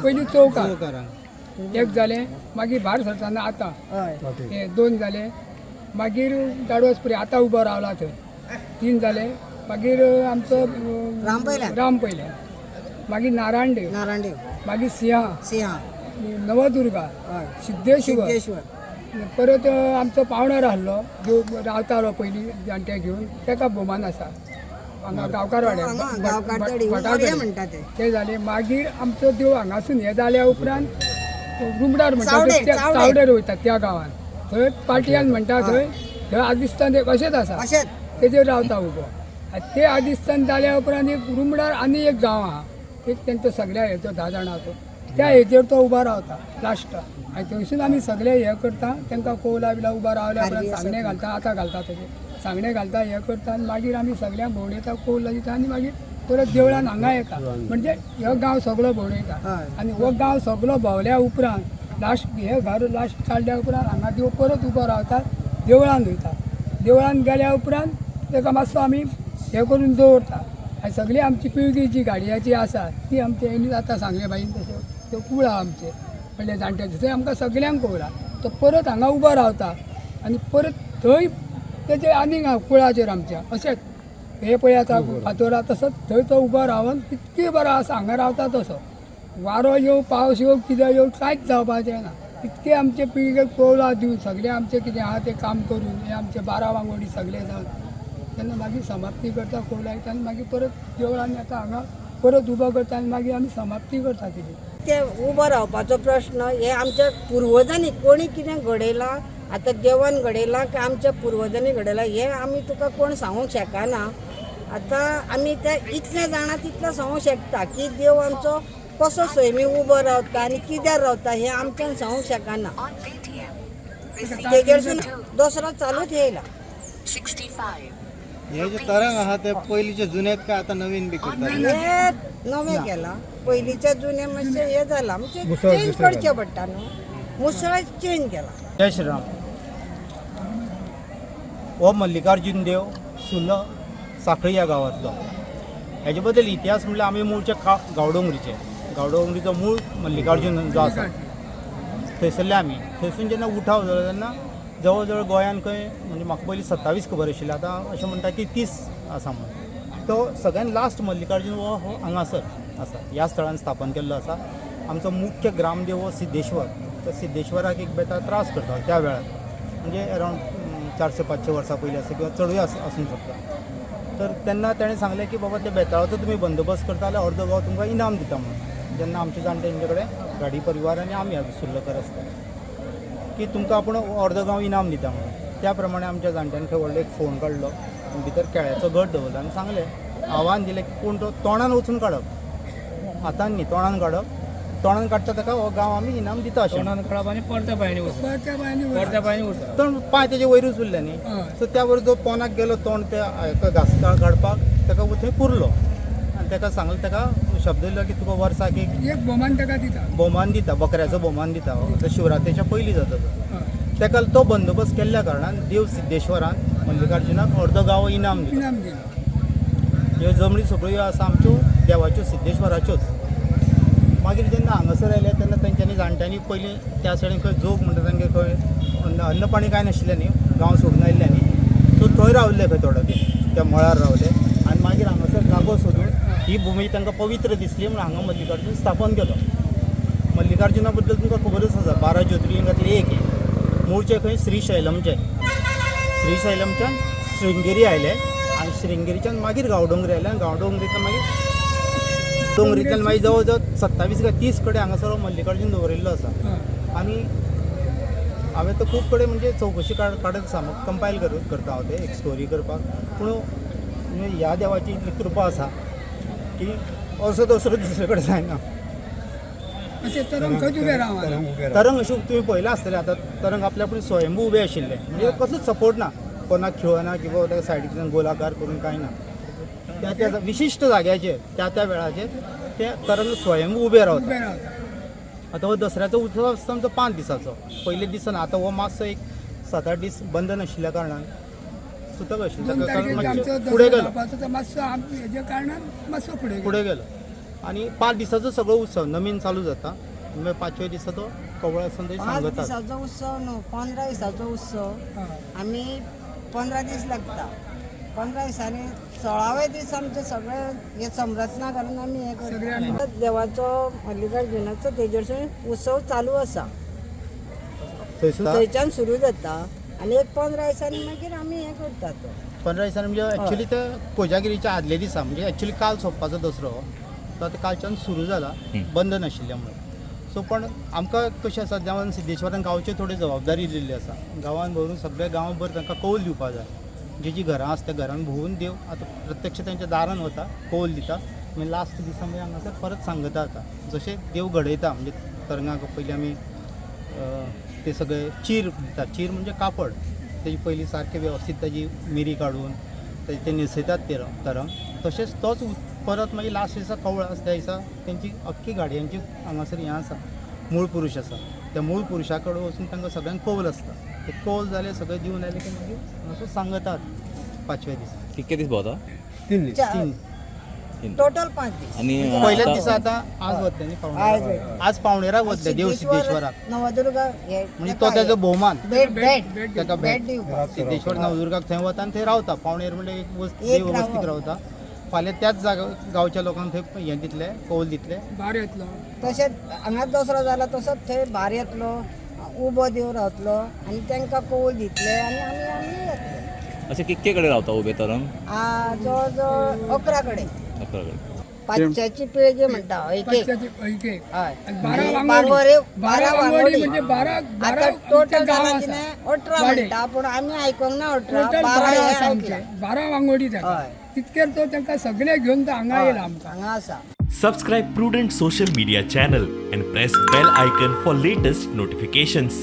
पयलीं चौकार एक जालें, मागीर भायर सरतना आतां हय. हे दोन जाले, मागीर गाडवसपुरी आतां उबो रावला थंय तीन जाले, मागीर आमचो रामपयल्यान. रामपयल्यान, मागीर नारायणदेव, नारायणदेव, मागीर सिंहा, सिंहा, नवदुर्गा, हय, सिद्धेश्वर, सिद्धेश्वर. परत आमचो पावणो आसलो देव रावतालो पयलीं जाणटे घेवन, ताका भोवमान आसा हांगा गांवकार हांगा गांवकार वाड्यार मोरया म्हणटा ते. ते जाले. मागीर आमचो देव हांगासून हे जाल्या उपरांत रुमडार म्हणटा चावडेर, त्या चावडेर. चावडेर वयता त्या गांवान, थंय पाटयान म्हणटा थंय, थंय आदिस्थान एक अशेंच आसा, अशेंच तेजेर रावता उबो. आनी ते आदिस्थान जाल्या उपरांत एक रुमडार आनी एक गांव आहा, एक तेंचो सगळ्या हेचो 10 जाणांचो, त्या हेजेर तो उबो रावता लास्ट. आनी थंयसून आमी सगळे हे करता, तांकां कोवला बिला उबा रावल्या उपरांत सांगणे घालता, आतां घालता तशें सांगणे घालता, हे करता आनी मागीर आमी सगळ्यांक भोंवडेता, कोवला दिता आनी मागीर परत देवळान हांगा येता. म्हणजे हो गांव सगळो भोंवडेता. हय. आनी हो गांव सगळो भोंवल्या उपरांत लास्ट हे घर लास्ट काडल्या उपरांत हांगा देव परत उबो रावता, देवळान वयता. देवळान गेल्या उपरांत ताका मातसो आमी हे करून दवरता. आनी सगळी आमची पिळगी जी गाडयाची आसा ती आमचे हेणी आतां सांगलें बाईन तशें त्यो कुळां आमचे म्हणल्यार जाणट्यांचे थंय आमकां सगल्यांक कवळा तो परत हांगा उबो रावता आनी परत थंय तेजे आनीक आहा कुळाचेर आमच्या अशेंच हे पळय आतां फातोर तसोच थंय तो उबो रावन कितके बरो आसा हांगा रावता तसो. वारो येवं, पावस येवं, कितें येवं, कांयच जावपाचें ना. इतके आमचे पिळगेक कोवला दिवन सगळे आमचें कितें आहा तें काम करून हे आमचे 12 वांगोडी सगळे जावन तेन्ना मागीर समाप्ती करता, कोवला येता आनी मागीर परत देवळान येता हांगा परत उबो करता आनी मागीर आमी समाप्ती करता तेजी. ते उबो रावपाचो प्रश्न हे आमच्या पुर्वजांनी कोणी कितें घडयलां, आतां देवान घडयलां काय आमच्या पुर्वजांनी घडयलां हें आमी तुका कोण सांगूंक शकना. आतां आमी ते इतलें जाणा तितलें सांगूंक शकता की देव आमचो कसो सैमी उबो रावता आनी कित्याक रावता हें आमच्यान सांगूंक शकना. तेजेरसून दसरो चालूच येयला. हे जे तरंग आहा ते पयलीचे जुनेत काय आता नवीन बी करतात? हे नवें केलां, पयलींचे जुने मातशें हें जालां, म्हणजे चेंज करचें पडटा न्हू, मुसळ चेंज केलां. जय श्रीराम. हो मल्लिकार्जुन देव सुर्ला साखळी ह्या गांवांतलो. हेजे बद्दल इतिहास म्हणल्यार आमी मूळचे गांवडोंगरीचे, गांवडोंगरीचो मूळ मल्लिकार्जुन जो आसा थंयसरले आमी. थंयसून जेन्ना उठाव जालो तेन्ना जवळ जवळ गोंयान खंय म्हणजे म्हाका पयलीं 27 खबर आशिल्लें, आतां अशें म्हणटा की 30 आसा म्हणून. तो सगळ्यान लास्ट मल्लिकार्जुन हो हांगासर आसा, ह्या स्थळान स्थापन केल्लो आसा. आमचो मुख्य ग्रामदेव हो सिद्धेश्वर. तर सिद्धेश्वराक एक बेताळ त्रास करता त्या वेळार, म्हणजे अरावंड 400-500 वर्सां पयलीं आसा किंवा चडूय आसूंक शकता. तर तेन्ना तेणें सांगलें की बाबा त्या बेताळाचो तुमी बंदोबस्त करता जाल्यार अर्दो गांव तुमकां इनाम दिता म्हणून. जेन्ना आमचे जाणटे तेंचे कडेन गाडी परिवार आनी आमी आज सुर्लकर आसता की तुमकां आपूण अर्दो गांव इनाम दिता म्हणून. त्या प्रमाणे आमच्या जाणट्यांनी खंय व्हडलो एक फोण काडलो आनी भितर केळ्याचो गट दवरलो आनी सांगलें, आव्हान दिलें की कोण तो तोंडान वचून काडप, हातान न्ही, तोंडान काडप, तोंडान काडटा ताका हो गांव आमी इनाम दिता अशें. तोंडान काडप आनी परत्या पांयांनी वचप. परत्या बायांनी वयता. परत्या पांयांनी वचप. तर पांय तेजे वयरूच उरले न्ही. हय. सो त्या बरोबर जो पोनाक गेलो तोंड त्या हेका घांसता काडपाक ताका थंय पुरलो आनी ताका सांगलें, ताका शब्द दिलो की तुका वर्साक एक एक भोवमान ताका दिता. भोवमान दिता, बकऱ्याचो भोवमान दिता. तो शिवरात्रेच्या पयलीं जाता तो. हय. ताका तो बंदोबस्त केल्ल्या कारणान देव सिद्धेश्वरान मल्लिकार्जुनाक अर्दो गांव इनाम दिलो. इनाम दिलो. ह्यो जमणी सगळ्यो आसा आमच्यो देवाच्यो, सिद्धेश्वराच्योच. मागीर जेन्ना हांगासर आयले तेन्ना तेंच्यांनी जाणट्यांनी पयलीं त्या सायडीन खंय जोग म्हणटा तांगे खंय अन्न पाणी कांय नाशिल्लें न्ही, गांव सोडून आयिल्ले न्ही. सो थंय रावले खंय थोडो दीस त्या मळार रावले आनी मागीर हांगासर जागो सोदून ही भुमी तांकां पवित्र दिसली म्हणून हांगा मल्लिकार्जून स्थापन केलो. मल्लिकार्जुना बद्दल तुमकां खबरच आसा, 12 ज्योतिर्लिंगांतले एक हे. मूळचे खंय श्रीशैलमचे, श्रीशैलमच्यान शृंगेरी आयले आनी शृंगेरीच्यान मागीर गांवडोंगरी आयले आनी गांवडोंगरींतल्यान मागीर डोंगरींतल्यान मागीर जवळ जवळ 27 काय 30 कडेन हांगासर हो मल्लिकार्जून दवरिल्लो आसा. हय. आनी हांवें तो खूब कडेन म्हणजे चवकशी काडत आसा, म्हाका कंपायल करता हांव ते एक स्टोरी करपाक. पूण ह्या देवाची इतली कृपा आसा की असो दुसरो दुसरे कडेन जायना. अशें तरंग खंयच उबें रावना. तरंग अशें तुवें पळयलां आसतलें, आतां तरंग आपल्या आपूण स्वयंभू उबे आशिल्ले, म्हणजे कसलोच सपोर्ट ना, कोणाक खेळना किंवा ताका सायडींतल्यान गोलाकार करून कांय ना. त्या त्या विशिश्ट जाग्याचेर त्या त्या वेळाचेर ते तरंग स्वयंभू उबे रावता. उबें रावता. आतां हो दसऱ्याचो उत्सव आसता आमचो 5 दिसाचो, पयले दिसा ना, आतां हो मातसो एक 7-8 दीस बंद नाशिल्ल्या कारणान सुतक आशिल्लें 2 ताका तारखेक कारण आमचो मातशें फुडें दसरो गेलो, जावपाचो तो मातसो हेज्या कारणान मातसो फुडें गेलो. फुडें गेलो. आनी 5 दिसाचो सगळो उत्सव नवीन चालू जाता. मागीर पांचव्या दिसा तो कवळ आसून थंय 5 सांगतात. दिसाचो उत्सव न्हू, 15 दिसाचो उत्सव. आमी 15 दीस लागता. 15 दिसांनी 16वे दीस आमचे सगळे हे संरचना करून आमी हे सगळे करता. देवाचो मल्लिकार्जुनाचो तेजेरसून उत्सव चालू आसा. थंयसर थंयच्यान सुरू जाता आनी एक 15 दिसांनी मागीर आमी हें करता तो. 15 दिसांनी म्हणजे एक्चुली ते कोजागिरीच्या आदल्या दिसा, म्हणजे एक्चुली काल सोंपपाचो दसरो, तो आतां कालच्यान सुरू जाला बंद नाशिल्ल्या मुळे. सो पण आमकां कशें आसा, देवान सिद्धेश्वरान गांवचे थोडी जबाबदारी दिल्ली आसा. गांवान भरून सगळ्या गांवभर तांकां कौल दिवपा जाय. जी जी घरां आसा त्या घरान भोंवून देव आतां प्रत्यक्ष तेंच्या दारान वता, कौल दिता. मागीर लास्ट दिसा मागीर हांगासर परत सांगता. आतां जशें देव घडयता म्हणजे तरंगाक पयलीं आमी ते सगळे चीर दिता. चीर म्हणजे कापड, तेजी पयलीं सारकें वेवस्थीत ताजी मिरी काडून ताजी ते न्हेसयतात ते तरंग. तशेंच तोच परत मागीर लास्ट दिसा कवळ आसा त्या दिसा तेंची अख्खी गाडयांची हांगासर हें आसा, मूळ पुरूश आसा. त्या मूळ पुरुशा कडेन वचून तांकां सगळ्यांक कौल आसता. ते कौल जाले सगळे दिवन आयले की मागीर हांगासर सांगतात पांचव्या दिसा. कितके दीस भोंवता? 3 दीस. तीन. टोटल 5 दीस. आनी पयल्याच आतां- दिसा आतां आज वतले न्ही आज पावणेराक, वतले. आज पावणेराक वतले देव सिद्धेश्वराक. नवदुर्गा हे म्हणजे तो तेजो भोवमान, भेट भेट ताका भेट भेट दिवपाक. सिद्धेश्वर नवदुर्गाक थंय वता आनी थंय रावता. पावणेर म्हणल्यार एक वस्ती, एक देव वस्तीक रावप. रावता. फाल्यां त्याच जागा गांवच्या लोकांक थंय हें दितले, कौल दितले. भार येतलो. तशेंच हांगा दसरो जाला तसोच थंय भार येतलो, उबो देव रावतलो आनी तांकां कौल दितले आनी आमी आमी येतले. अशें कितके कडेन रावता उबे तरंग? जवळ जवळ 11 कडेन. 11 कडेन. पांचश्याची पिळगी म्हणटा एक एक. पांचश्याची एक एक. हय. आनी 12 बांगोरे, वांगोडी, 12 12 वांगोडी वांगोडी. म्हणजे 12 आतां 12 टोटल गांव जाला आसा. कितें 18 वाडे. म्हणटा, पूण आमी आयकोंक ना 18, टोटल 12 12 हें आसा आमचे. आयकलां. 12 वांगोडी जाता. हय. तितकेर तो तांकां सगळे घेवन तो हांगा येयला आमकां. हांगा आसा. Subscribe Prudent Social Media channel and press bell icon for latest notifications.